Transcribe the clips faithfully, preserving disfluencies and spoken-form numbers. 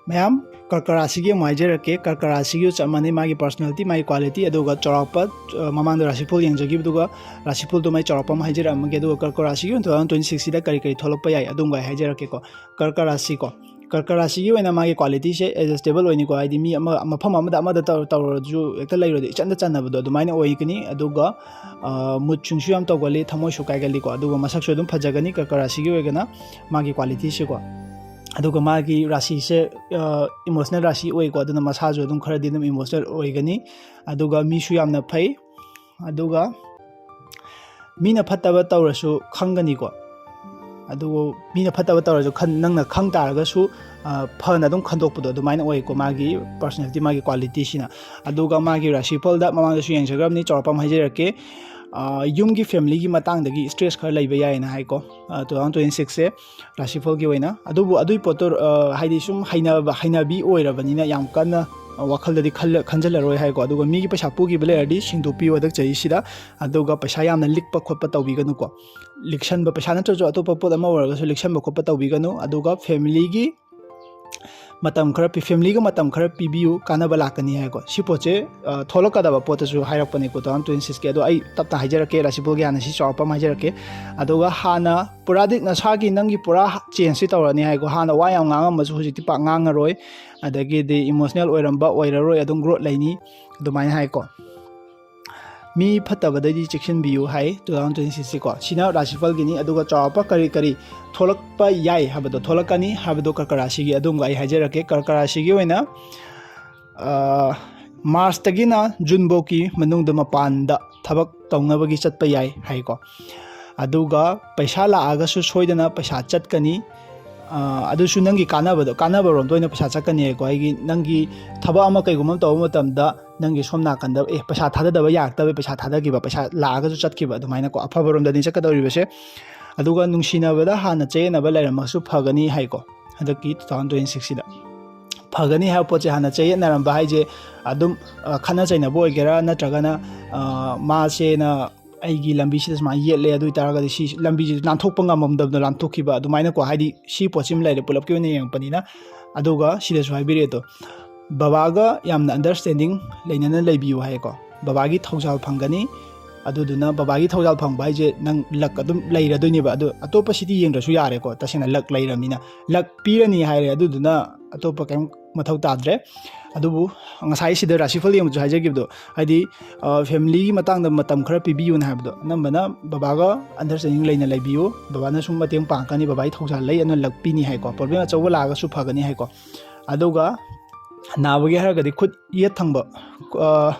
ꯃꯌꯥꯝ, ꯀꯔꯀ ꯔꯥꯁꯤꯒꯤ ꯑꯃꯨꯛ ꯍꯥꯏꯖꯔꯛꯀꯦ꯫ ꯀꯔꯀ ꯔꯥꯁꯤꯒꯤ ꯆꯞ ꯃꯥꯟꯅꯩ, ꯃꯥꯒꯤ personality, ꯃꯥꯒꯤ quality, ꯑꯗꯨꯒ ꯆꯥꯎꯔꯥꯛꯄ, ꯑ, ꯃꯃꯥꯡꯗ ꯔꯥꯁꯤꯐꯜ ꯌꯦꯡꯖꯈꯤꯕꯗꯨꯒ ꯔꯥꯁꯤꯐꯜꯗꯨ ꯃꯥꯏ ꯆꯥꯎꯔꯥꯛꯄ ꯑꯃ ꯍꯥꯏꯖꯔꯛꯑꯝꯃꯒꯦ꯫ ꯑꯗꯨꯒ ꯀꯔꯀ ꯔꯥꯁꯤꯒꯤ ꯑꯣꯏꯅ two thousand twenty sixꯁꯤꯗ ꯀꯔꯤ ꯀꯔꯤ ꯊꯣꯛꯂꯛꯄ ꯌꯥꯏ, ꯑꯗꯨꯝꯒ ꯑꯩ ꯍꯥꯏꯖꯔꯛꯀꯦꯀꯣ꯫ ꯀꯔꯀ ꯔꯥꯁꯤꯀꯣ, ꯀꯔꯀ ꯔꯥꯁꯤꯒꯤ ꯑꯣꯏꯅ ꯃꯥꯒꯤ qualityꯁꯦ adjustable ꯑꯣꯏꯅꯤꯀꯣ, ꯍꯥꯏꯗꯤ ꯃꯤ ꯑꯃ, ꯃꯐꯝ ꯑꯃꯗ ꯑꯃꯗ ꯇꯧ-, ꯇꯧꯔꯁꯨ ꯍꯦꯛꯇ ꯂꯩꯔꯣꯏꯗꯤ, ꯏꯆꯟꯗ ꯆꯟꯅꯕꯗꯣ ꯑꯗꯨꯃꯥꯏꯅ ꯑꯣꯏꯒꯅꯤ꯫ ꯑꯗꯨꯒ, ꯑ, mood swingꯁꯨ ꯌꯥꯝ ꯇꯧꯒꯜꯂꯤ, ꯊꯃꯣꯏꯁꯨ ꯀꯥꯏꯒꯜꯂꯤꯀꯣ꯫ ꯑꯗꯨꯒ ꯃꯁꯛꯁꯨ ꯑꯗꯨꯝ ꯐꯖꯒꯅꯤ ꯀꯔꯀ ꯔꯥꯁꯤꯒꯤ ꯑꯣꯏꯒꯅ, ꯃꯥꯒꯤ qualityꯁꯦꯀꯣ꯫ ꯑꯗꯨꯒ ꯃꯥꯒꯤ ꯔꯥꯁꯤꯁꯦ, ꯑ, emotional ꯔꯥꯁꯤ ꯑꯣꯏꯀꯣ, ꯑꯗꯨꯅ ꯃꯁꯥꯁꯨ ꯑꯗꯨꯝ ꯈꯔꯗꯤ ꯑꯗꯨꯝ emotional ꯑꯣꯏꯒꯅꯤ꯫ ꯑꯗꯨꯒ ꯃꯤꯁꯨ ꯌꯥꯝꯅ ꯐꯩ, ꯑꯗꯨꯒ ꯃꯤꯅ ꯐꯠꯇꯕ ꯇꯧꯔꯁꯨ ꯈꯪꯒꯅꯤꯀꯣ꯫ ꯑꯗꯨꯕꯨ ꯃꯤꯅ ꯐꯠꯇꯕ ꯇꯧꯔꯁꯨ ꯈꯟ-, ꯅꯪꯅ ꯈꯪ ꯇꯥꯔꯒꯁꯨ, ꯑ, ꯐꯅ ꯑꯗꯨꯝ ꯈꯟꯗꯣꯛꯄꯗꯣ ꯑꯗꯨꯃꯥꯏꯅ ꯑꯣꯏꯀꯣ, ꯃꯥꯒꯤ personality, ꯃꯥꯒꯤ qualityꯁꯤꯅ꯫ ꯑꯗꯨꯒ ꯃꯥꯒꯤ ꯔꯥꯁꯤꯐꯜꯗ ꯃꯃꯥꯡꯗꯁꯨ ꯌꯦꯡꯖꯈ꯭ꯔꯕꯅꯤ, ꯆꯥꯎꯔꯥꯛꯄ ꯑꯃ ꯍꯥꯏꯖꯔꯛꯀꯦ꯫ ꯑ, ꯌꯨꯝꯒꯤ familyꯒꯤ ꯃꯇꯥꯡꯗꯒꯤ stress ꯈꯔ ꯂꯩꯕ ꯌꯥꯏꯌꯦꯅ ꯍꯥꯏꯀꯣ, ꯑ, two thousand twenty sixꯁꯦ ꯔꯥꯁꯤꯐꯜꯒꯤ ꯑꯣꯏꯅ꯫ ꯑꯗꯨꯕꯨ ꯑꯗꯨꯒꯤ ꯄꯣꯠꯇꯣ, ꯑ, ꯍꯥꯏꯗꯤ ꯁꯨꯝ ꯍꯩꯅꯕ, ꯍꯩꯅꯕꯤ ꯑꯣꯏꯔꯕꯅꯤꯅ ꯌꯥꯝ ꯀꯟꯅ, ꯑ, ꯋꯥꯈꯜꯗꯗꯤ ꯈꯜꯂ-, ꯈꯟꯖꯜꯂꯔꯣꯏ ꯍꯥꯏꯀꯣ꯫ ꯑꯗꯨꯒ ꯃꯤꯒꯤ ꯄꯩꯁꯥ ꯄꯨꯈꯤꯕ ꯂꯩꯔꯗꯤ ꯁꯤꯡꯗꯣꯛꯄꯤꯌꯨ ꯍꯟꯗꯛ ꯆꯍꯤꯁꯤꯗ꯫ ꯑꯗꯨꯒ ꯄꯩꯁꯥ ꯌꯥꯝꯅ ꯂꯤꯛꯄ ꯈꯣꯠꯄ ꯇꯧꯕꯤꯒꯅꯨꯀꯣ꯫ ꯂꯤꯛꯁꯟꯕ, ꯄꯩꯁꯥ ꯅꯠꯇ꯭ꯔꯁꯨ ꯑꯇꯣꯞꯄ ꯄꯣꯠ ꯑꯃ ꯑꯣꯏꯔꯒꯁꯨ ꯂꯤꯛꯁꯟꯕ ꯈꯣꯠꯄ ꯇꯧꯕꯤꯒꯅꯨ꯫ ꯑꯗꯨꯒ familyꯒꯤ ꯃꯇꯝ ꯈꯔ ꯄꯤ-, familyꯒ ꯃꯇꯝ ꯈꯔ ꯄꯤꯕꯤꯌꯨ, ꯀꯥꯟꯅꯕ ꯂꯥꯛꯀꯅꯤ ꯍꯥꯏꯀꯣ꯫ ꯁꯤ ꯄꯣꯠꯁꯦ, ꯑ, ꯊꯣꯛꯂꯛꯀꯗꯕ ꯄꯣꯠꯇꯁꯨ ꯍꯥꯏꯔꯛꯄꯅꯦꯀꯣ, two thousand twenty sixꯀꯤ꯫ ꯑꯗꯣ ꯑꯩ ꯇꯞꯅ ꯍꯥꯏꯖꯔꯛꯀꯦ, ꯔꯥꯁꯤꯐꯜꯒꯤ ꯍꯥꯟꯅ ꯁꯤ ꯆꯥꯎꯔꯥꯛꯄ ꯑꯃ ꯍꯥꯏꯖꯔꯛꯀꯦ꯫ ꯑꯗꯨꯒ ꯍꯥꯟꯅ ꯄꯨꯔꯥꯗꯤ ꯅꯁꯥꯒꯤ, ꯅꯪꯒꯤ ꯄꯨꯔꯥ changeꯁꯤ ꯇꯧꯔꯅꯤ ꯍꯥꯏꯀꯣ꯫ ꯍꯥꯟꯅ ꯋꯥ ꯌꯥꯝ ꯉꯥꯡꯉꯝꯕꯁꯨ ꯍꯧꯖꯤꯛꯇꯤ ꯄꯥꯛ ꯉꯥꯡꯉꯔꯣꯏ꯫ ꯑꯗꯒꯤꯗꯤ emotional ꯑꯣꯏꯔꯝꯕ ꯑꯣꯏꯔꯔꯣꯏ, ꯑꯗꯨꯝ growth ꯂꯩꯅꯤ, ꯑꯗꯨꯃꯥꯏꯅ ꯍꯥꯏꯀꯣ꯫ ꯃꯤ ꯐꯠꯇꯕꯗꯩꯗꯤ ꯆꯦꯛꯁꯤꯟꯕꯤꯌꯨ ꯍꯥꯏ two thousand twenty sixꯁꯤꯀꯣ꯫ ꯁꯤꯅ ꯔꯥꯁꯤꯐꯜꯒꯤꯅꯤ꯫ ꯑꯗꯨꯒ ꯆꯥꯎꯔꯥꯛꯄ ꯀꯔꯤ ꯀꯔꯤ ꯊꯣꯛꯂꯛꯄ ꯌꯥꯏ ꯍꯥꯏꯕꯗꯣ, ꯊꯣꯛꯂꯛꯀꯅꯤ ꯍꯥꯏꯕꯗꯣ ꯀꯔꯀ ꯔꯥꯁꯤꯒꯤ ꯑꯗꯨꯝꯒ ꯑꯩ ꯍꯥꯏꯖꯔꯛꯀꯦ꯫ ꯀꯔꯀ ꯔꯥꯁꯤꯒꯤ ꯑꯣꯏꯅ, ꯑ, Marchꯇꯒꯤꯅ Juneꯐꯧꯒꯤ ꯃꯅꯨꯡꯗ ꯃꯄꯥꯟꯗ ꯊꯕꯛ ꯇꯧꯅꯕꯒꯤ ꯆꯠꯄ ꯌꯥꯏ ꯍꯥꯏꯀꯣ꯫ ꯑꯗꯨꯒ ꯄꯩꯁꯥ ꯂꯥꯛꯑꯒꯁꯨ ꯁꯣꯏꯗꯅ ꯄꯩꯁꯥ ꯆꯠꯀꯅꯤ꯫ ꯑ, ꯑꯗꯨꯁꯨ ꯅꯪꯒꯤ ꯀꯥꯟꯅꯕꯗꯣ, ꯀꯥꯟꯅꯕꯔꯣꯝꯗ ꯑꯣꯏꯅ ꯄꯩꯁꯥ ꯆꯠꯀꯅꯤ ꯍꯥꯏꯀꯣ꯫ ꯑꯩꯒꯤ, ꯅꯪꯒꯤ ꯊꯕꯛ ꯑꯃ ꯀꯩꯒꯨꯝꯕ ꯑꯃ ꯇꯧꯕ ꯃꯇꯝꯗ ꯅꯪꯒꯤ ꯁꯣꯝ ꯅꯥꯀꯟꯗ, ꯑꯦ, ꯄꯩꯁꯥ ꯊꯥꯗꯗꯕ ꯌꯥꯔꯛꯇꯕ, ꯄꯩꯁꯥ ꯊꯥꯗꯈꯤꯕ, ꯄꯩꯁꯥ ꯂꯥꯛꯑꯒꯁꯨ ꯆꯠꯈꯤꯕ, ꯑꯗꯨꯃꯥꯏꯅꯀꯣ, ꯑꯐꯕꯔꯣꯝꯗꯅꯤ ꯆꯠꯀꯗꯧꯔꯤꯕꯁꯦ꯫ ꯑꯗꯨꯒ ꯅꯨꯡꯁꯤꯅꯕꯗ ꯍꯥꯟꯅ ꯆꯌꯦꯠꯅꯕ ꯂꯩꯔꯝꯃꯁꯨ ꯐꯒꯅꯤ ꯍꯥꯏꯀꯣ꯫ ꯍꯟꯗꯛꯀꯤ two thousand twenty sixꯁꯤꯗ ꯐꯒꯅꯤ ꯍꯥꯏꯕ ꯄꯣꯠꯁꯦ, ꯍꯥꯟꯅ ꯆꯌꯦꯠꯅꯔꯝꯕ ꯍꯥꯏꯁꯦ ꯑꯗꯨꯝ, ꯑ, ꯈꯠꯅ ꯆꯩꯅꯕ ꯑꯣꯏꯒꯦꯔꯥ, ꯅꯠꯇ꯭ꯔꯒꯅ, ꯑ, ꯃꯥꯁꯦꯅ ꯑꯩꯒꯤ ꯂꯝꯕꯤꯁꯤꯗ ꯁꯨꯃꯥꯏꯅ ꯌꯦꯠꯂꯦ, ꯑꯗꯨ ꯑꯣꯏꯇꯥꯔꯒꯗꯤ ꯁꯤ ꯂꯝꯕꯤꯁꯤ ꯂꯥꯟꯊꯣꯛꯄ ꯉꯝꯃꯝꯗꯕꯗꯣ ꯂꯥꯟꯊꯣꯛꯈꯤꯕ, ꯑꯗꯨꯃꯥꯏꯅꯀꯣ, ꯍꯥꯏꯗꯤ ꯁꯤ ꯄꯣꯠꯁꯤꯃ ꯂꯩꯔꯦ, ꯄꯨꯂꯞꯀꯤ ꯑꯣꯏꯅ ꯌꯦꯡꯉꯛꯄꯅꯤꯅ꯫ ꯑꯗꯨꯒ ꯁꯤꯗꯁꯨ ꯍꯥꯏꯕꯤꯔꯛꯑꯦ ꯑꯗꯣ, ꯕꯕꯥꯒ ꯌꯥꯝꯅ ꯑꯟꯗꯔꯁ꯭ꯇꯦꯟꯗꯤꯡ ꯂꯩꯅꯅ ꯂꯩꯕꯤꯌꯨ ꯍꯥꯏꯌꯦꯀꯣ꯫ ꯕꯕꯥꯒꯤ ꯊꯧꯖꯥꯜ ꯐꯪꯒꯅꯤ꯫ ꯑꯗꯨꯗꯨꯅ ꯕꯕꯥꯒꯤ ꯊꯧꯖꯥꯜ ꯐꯪꯕ ꯍꯥꯏꯁꯦ ꯅꯪ ꯂꯛ ꯑꯗꯨꯝ ꯂꯩꯔꯗꯣꯏꯅꯦꯕ꯫ ꯑꯗꯣ ꯑꯇꯣꯞꯄ ꯁꯤꯗꯤ ꯌꯦꯡꯗ꯭ꯔꯁꯨ ꯌꯥꯔꯦꯀꯣ, ꯇꯁꯦꯡꯅ ꯂꯛ ꯂꯩꯔꯕꯅꯤꯅ꯫ ꯂꯛ ꯄꯤꯔꯅꯤ ꯍꯥꯏꯔꯦ, ꯑꯗꯨꯗꯨꯅ ꯑꯇꯣꯞꯄ ꯀꯩꯝ ꯃꯊꯧ ꯇꯥꯗ꯭ꯔꯦ꯫ ꯑꯗꯨꯕꯨ ꯉꯁꯥꯏ ꯁꯤꯗ ꯔꯥꯁꯤꯐꯜ ꯌꯦꯡꯕꯁꯨ ꯍꯥꯏꯖꯈꯤꯕꯗꯣ, ꯍꯥꯏꯗꯤ, ꯑ, ꯐꯦꯃꯤꯂꯤꯒꯤ ꯃꯇꯥꯡꯗ ꯃꯇꯝ ꯈꯔ ꯄꯤꯕꯤꯌꯨꯅ ꯍꯥꯏꯕꯗꯣ, ꯑꯅꯝꯕꯅ ꯕꯕꯥꯒ ꯑꯟꯗꯔꯁ꯭ꯇꯦꯟꯗꯤꯡ ꯂꯩꯅ ꯂꯩꯕꯤꯌꯨ, ꯕꯕꯥꯅ ꯁꯨꯝ ꯃꯇꯦꯡ ꯄꯥꯡꯉꯛꯀꯅꯤ, ꯕꯕꯥꯒꯤ ꯊꯧꯖꯥꯜ ꯂꯩ, ꯑꯗꯨꯅ ꯂꯛ ꯄꯤꯅꯤ ꯍꯥꯏꯀꯣ꯫ ꯄ꯭ꯔꯣꯕ꯭ꯂꯦꯝ ꯑꯆꯧꯕ ꯂꯥꯛꯑꯒꯁꯨ ꯐꯒꯅꯤ ꯍꯥꯏꯀꯣ꯫ ꯑꯗꯨꯒ ꯅꯥꯕꯒꯤ ꯍꯥꯏꯔꯒꯗꯤ ꯈꯨꯠ ꯌꯦꯠ ꯊꯪꯕ, ꯑ,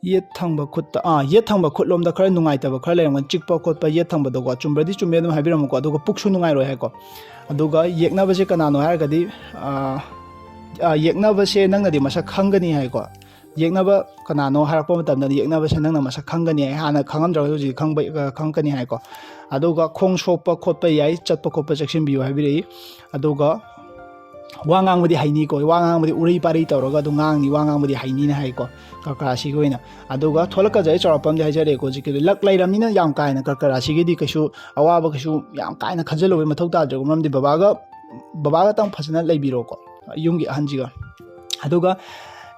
ꯌꯦꯠ ꯊꯪꯕ ꯈꯨꯠꯇ, ꯑꯥ, ꯌꯦꯠ ꯊꯪꯕ ꯈꯨꯠꯂꯣꯝꯗ ꯈꯔ ꯅꯨꯡꯉꯥꯏꯇꯕ ꯈꯔ ꯂꯩꯔꯝꯒꯅꯤ, ꯆꯤꯛꯄ ꯈꯣꯠꯄ, ꯌꯦꯠ ꯊꯪꯕꯗꯀꯣ꯫ ꯆꯨꯝꯕ꯭ꯔꯗꯤ ꯆꯨꯝꯃꯦ, ꯑꯗꯨꯝ ꯍꯥꯏꯕꯤꯔꯝꯃꯨꯀꯣ꯫ ꯑꯗꯨꯒ ꯄꯨꯛꯁꯨ ꯅꯨꯡꯉꯥꯏꯔꯣꯏ ꯍꯥꯏꯀꯣ꯫ ꯑꯗꯨꯒ ꯌꯦꯛꯅꯕꯁꯦ ꯀꯅꯥꯅꯣ ꯍꯥꯏꯔꯒꯗꯤ, ꯑꯥ, ꯑꯥ, ꯌꯦꯛꯅꯕꯁꯦ ꯅꯪꯅꯗꯤ ꯃꯁꯛ ꯈꯪꯒꯅꯤ ꯍꯥꯏꯀꯣ꯫ ꯌꯦꯛꯅꯕ ꯀꯅꯥꯅꯣ ꯍꯥꯏꯔꯛꯄ ꯃꯇꯝꯗꯗꯤ ꯌꯦꯛꯅꯕꯁꯦ ꯅꯪꯅ ꯃꯁꯛ ꯈꯪꯒꯅꯤ ꯍꯥꯏ, ꯍꯥꯟꯅ ꯈꯪꯉꯝꯗ꯭ꯔꯒꯁꯨ ꯍꯧꯖꯤꯛ ꯈꯪꯕ, ꯑ, ꯈꯪꯉꯛꯀꯅꯤ ꯍꯥꯏꯀꯣ꯫ ꯑꯗꯨꯒ ꯈꯣꯡ ꯁꯣꯛꯄ ꯈꯣꯠꯄ ꯌꯥꯏ, ꯆꯠꯄ ꯈꯣꯠꯄ ꯆꯦꯛꯁꯤꯟꯕꯤꯌꯨ ꯍꯥꯏꯕꯤꯔꯛꯏ꯫ ꯑꯗꯨꯒ ꯋꯥ ꯉꯥꯡꯕꯗꯤ ꯍꯩꯅꯤꯀꯣ, ꯋꯥ ꯉꯥꯡꯕꯗꯤ ꯎꯔꯩ ꯄꯥꯔꯩ ꯇꯧꯔꯒ ꯑꯗꯨꯝ ꯉꯥꯡꯅꯤ, ꯋꯥ ꯉꯥꯡꯕꯗꯤ ꯍꯩꯅꯤꯅ ꯍꯥꯏꯀꯣ, ꯀꯔꯀꯔꯥ ꯔꯥꯁꯤꯒꯤ ꯑꯣꯏꯅ꯫ ꯑꯗꯨꯒ ꯊꯣꯛꯂꯛꯀꯗꯕ ꯑꯩ ꯆꯥꯎꯔꯥꯛꯄ ꯑꯃꯗꯤ ꯍꯥꯏꯖꯔꯛꯑꯦꯀꯣ, ꯍꯧꯖꯤꯛꯀꯤꯗꯤ ꯂꯛ ꯂꯩꯔꯕꯅꯤꯅ ꯌꯥꯝ ꯀꯥ ꯍꯦꯟꯅ ꯀꯔꯀꯔꯥ ꯔꯥꯁꯤꯒꯤꯗꯤ ꯀꯩꯁꯨ ꯑꯋꯥꯕ ꯀꯩꯁꯨ ꯌꯥꯝ ꯀꯥ ꯍꯦꯟꯅ ꯈꯟꯖꯜꯂꯨꯕꯒꯤ ꯃꯊꯧ ꯇꯥꯗ꯭ꯔꯦꯀꯣ, ꯃꯔꯝꯗꯤ ꯕꯕꯥꯒ, ꯕꯕꯥꯒꯇꯪ ꯐꯖꯅ ꯂꯩꯕꯤꯔꯣꯀꯣ, ꯌꯨꯝꯒꯤ ꯑꯍꯟꯁꯤꯒ꯫ ꯑꯗꯨꯒ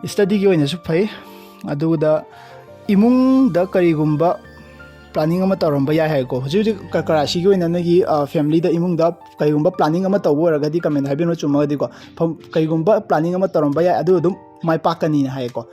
ꯁ꯭ꯇꯗꯤꯒꯤ ꯑꯣꯏꯅꯁꯨ ꯐꯩ꯫ ꯑꯗꯨꯗ ꯏꯃꯨꯡꯗ ꯀꯔꯤꯒꯨꯝꯕ ꯄ꯭ꯂꯥꯅꯤꯡ ꯑꯃ ꯇꯧꯔꯝꯕ ꯌꯥꯏ ꯍꯥꯏꯀꯣ꯫ ꯍꯧꯖꯤꯛ ꯍꯧꯖꯤꯛ ꯀꯔꯀꯔꯥ ꯔꯥꯁꯤꯒꯤ ꯑꯣꯏꯅ ꯅꯣꯏꯒꯤ, ꯑ, ꯐꯦꯃꯤꯂꯤꯗ, ꯏꯃꯨꯡꯗ ꯀꯔꯤꯒꯨꯝꯕ ꯄ꯭ꯂꯥꯅꯤꯡ ꯑꯃ ꯇꯧꯕ ꯑꯣꯏꯔꯒꯗꯤ ꯀꯃꯦꯟ ꯍꯥꯏꯕꯤꯔꯝꯃꯣ, ꯆꯨꯝꯃꯒꯗꯤꯀꯣ꯫ ꯐꯝ-, ꯀꯔꯤꯒꯨꯝꯕ ꯄ꯭ꯂꯥꯅꯤꯡ ꯑꯃ ꯇꯧꯔꯝꯕ ꯌꯥꯏ, ꯑꯗꯨ ꯑꯗꯨꯝ ꯃꯥꯏ ꯄꯥꯛꯀꯅꯤꯅ ꯍꯥꯏꯌꯦꯀꯣ,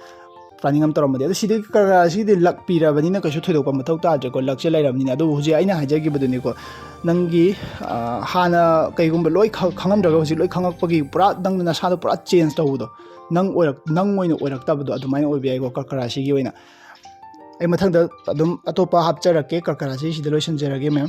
ꯄ꯭ꯂꯥꯅꯤꯡ ꯑꯃ ꯇꯧꯔꯝꯕꯗꯤ꯫ ꯑꯗꯣ ꯁꯤꯗꯤ ꯀꯔꯀꯔꯥ ꯔꯥꯁꯤꯗꯤ ꯂꯛ ꯄꯤꯔꯕꯅꯤꯅ ꯀꯩꯁꯨ ꯊꯣꯏꯗꯣꯛꯄ ꯃꯊꯧ ꯇꯥꯗ꯭ꯔꯦꯀꯣ, ꯂꯛꯁꯦ ꯂꯩꯔꯕꯅꯤꯅ꯫ ꯑꯗꯨꯕꯨ ꯍꯧꯖꯤꯛ ꯑꯩꯅ ꯍꯥꯏꯖꯈꯤꯕꯗꯨꯅꯤꯀꯣ, ꯅꯪꯒꯤ, ꯑ, ꯍꯥꯟꯅ ꯀꯩꯒꯨꯝꯕ ꯂꯣꯏ ꯈ-, ꯈꯪꯉꯝꯗ꯭ꯔꯒ ꯍꯧꯖꯤꯛ ꯂꯣꯏ ꯈꯪꯉꯛꯄꯒꯤ ꯄꯨꯔꯥ ꯅꯪ ꯅꯁꯥꯗꯣ ꯄꯨꯔꯥ ꯆꯦꯟꯖ ꯇꯧꯕꯗꯣ, ꯅꯪ ꯑꯣꯏꯔꯛ-, ꯅꯪ ꯑꯣꯏꯅ ꯑꯣꯏꯔꯛꯇꯕꯗꯣ ꯑꯗꯨꯃꯥꯏꯅ ꯑꯣꯏꯕ ꯌꯥꯏꯀꯣ, ꯀꯔꯀꯔꯥ ꯔꯥꯁꯤꯒꯤ ꯑꯣꯏꯅ꯫ ꯑꯩ ꯃꯊꯪꯗ ꯑꯗꯨꯝ ꯑꯇꯣꯞꯄ ꯍꯥꯞꯆꯔꯛꯀꯦ, ꯀꯔꯀꯔꯥ ꯔꯥꯁꯤꯁꯤꯗ ꯂꯣꯏꯁꯤꯟꯖꯔꯒꯦ ꯃꯦꯝ꯫